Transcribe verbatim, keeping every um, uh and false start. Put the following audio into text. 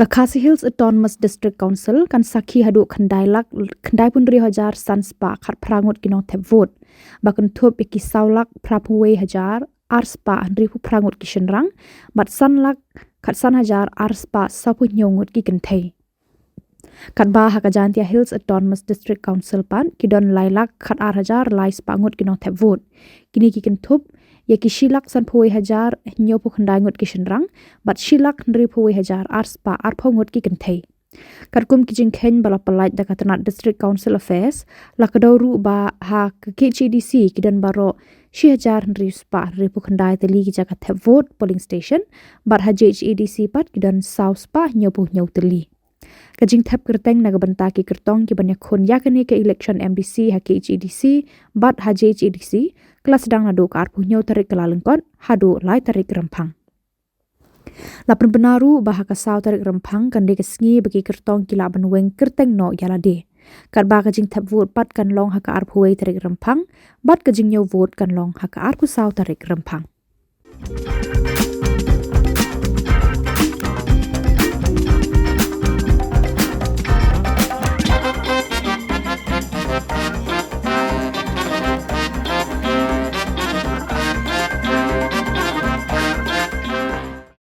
Ka Khasi Hills Autonomous District Council kan sakhi haduh khyndai lak khyndai phew hynriew hajar san spah khatphra ngut ki nongthep vote, ba kynthup ïa ki saw lak phraphew wei hajar ar spah hynriewphew phra ngut ki shynrang, bad san lak khatsan hajar ar spah sawphew hynñiew ngut ki kynthei. Katba ha ka Jaintia Hills Autonomous District Council pat ki don lai lak khatar hajar lai spah ngut ki nongthep vote. Kine ki kynthup ïa ki shi lak sanphew wei hajar hynñiewphew khyndai ngut ki shynrang, bad shi lak hynriewphew wei hajar ar spah arphew ngut ki kynthei. Katkum ki jingkheiñ ba la pyllait da ka tnat District Council Affairs, la kdew ruh ba ha ka K H A D C ki don baroh shi hajar hynriew spah hynriewphew khyndai tylli ki jaka thep vote polling station, bad ha J H A D C pat ki don saw spah hynñiewphew hynñiew tylli. Ka jingthep kyrteng na ka bynta ki kyrtong ki ban ïakhun ïa kane ka election M D C ha K H A D C bad ha J H A D C ka la sdang naduh ka arphew hynñiew tarik Kyllalyngkot haduh lai tarik Rymphang. La pynbna ruh ba ha ka saw tarik Rymphang kan dei ka sngi ba ki kyrtong ki lah ban weng kyrteng noh ïa lade. Katba ka jingthep vote pat kan long ha ka arphew wei tarik Rymphang, bad ka jingñiew vote kan long ha ka arphew saw tarik Rymphang.